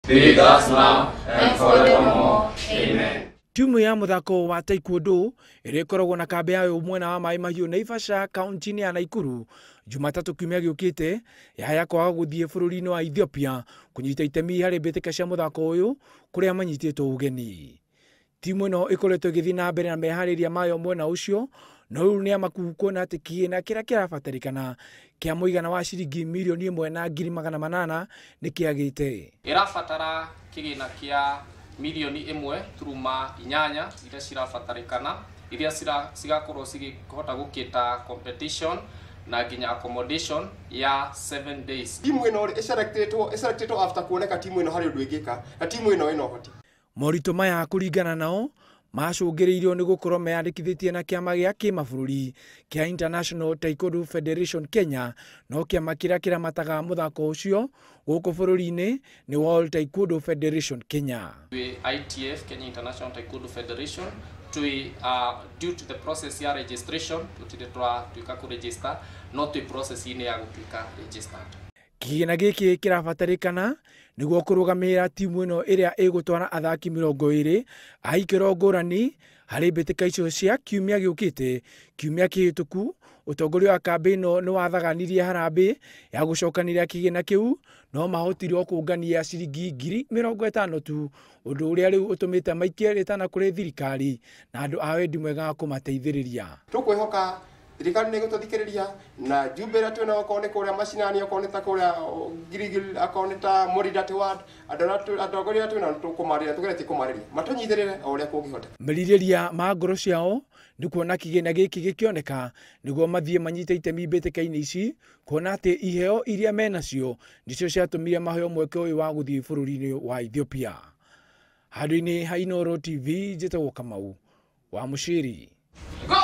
Be with us now and forevermore. Amen. Timu ya muthako wa taekwondo ĩrĩa ĩkoragwo na kambĩ yayo mwena wa Maĩ Mahiũ Naivasha kaunti-inĩ ya Nakuru Jumatatũ kiumia gĩũkĩte yaya kwaga gũthiĩ bũrũri-inĩ wa Ethiopia kũnyita itemi harĩ mbĩtĩka cia mũthako ũyũ kũrĩa manyitĩtwo ũgeni. Timu ĩno ĩkoretwo ĩgĩthiĩ na mbere na meharĩria mayo mwena ũcio no rĩu nĩ amaku kuona atĩ kĩgĩna kĩrĩa kĩrabatarĩkana kĩa mũigana wa ciringi mirioni 1,800,000 nĩ kĩagĩte. Ĩrabatara kĩgĩna kĩa milioni 1.8 iria cirabatarĩkana iria cigakorwo cigĩhota gũkĩta competition na nginya accommodation ya 7 days. Timu ĩno rĩ ĩselectĩtwo after kuoneka timu ĩno harĩ ũndũ ĩngĩka na timu ĩno ĩna ũhoti. Moritũ maya kũringana nao macũngĩrĩirio nĩ gũkorwo meyandĩkithĩtie na kĩama gĩa kĩmabũrũri kĩa International Taekwondo Federation Kenya no kĩama kĩrĩa kĩramataga mũthako ũcio gũkũ bũrũri-inĩ nĩ World Taekwondo Federation Kenya. Twĩ ITF Kenya International Taekwondo Federation twĩ due to the process ya registration tũtirĩ twatuĩka kũ-register no twĩ process-inĩ ya gũtuĩka registered. Kĩgĩna gĩkĩ kĩrabatarĩkana nĩguo kũrũgamĩrĩra timu ĩno ĩrĩa ĩgũtwara athaki 20 a ikĩro ngũrani harĩ mbĩtĩka icio cia kiumia gĩũkĩte. Kiumia kĩhĩtũku ũtongoria wa kambĩ ĩno nĩ wathaganirie harambĩ ya gũcokanĩrĩra kĩgĩna kĩu no mahotire o kũngania ciringi 50,000 tu, ũndũ ũrĩa rĩu ũtũmĩte maikie rĩtana kũrĩ thirikari na andũ a wendi mwega kũmateithĩrĩria. Tũkwĩhoka thirikari nĩ ĩgũtũthikĩrĩria na jumbe ĩrĩa twĩnayo okorwo nĩ kũrĩa macinani, okorwo nĩ ta kũrĩa Gilgil, okorwo nĩ ta Moridati ward, atongoria arĩa twĩnao tũkũmarĩria, tũgeretie kũmarĩria matũnyitĩrĩre o ũrĩa kũngĩhoteka. Merirĩria ma ngoro ciao nĩ kuona kĩgĩna gĩkĩ gĩkĩoneka nĩguo mathiĩ manyite itemi mbĩtĩka-inĩ ici, kuona atĩ iheo iria menacio nĩcio ciatũmire maheo mweke ũyũ wa gũthiĩ bũrũri-inĩ wa Ethiopia. Handũ-inĩ ha Inooro TV, njĩtagwo Kamau wa Mũciri. Go!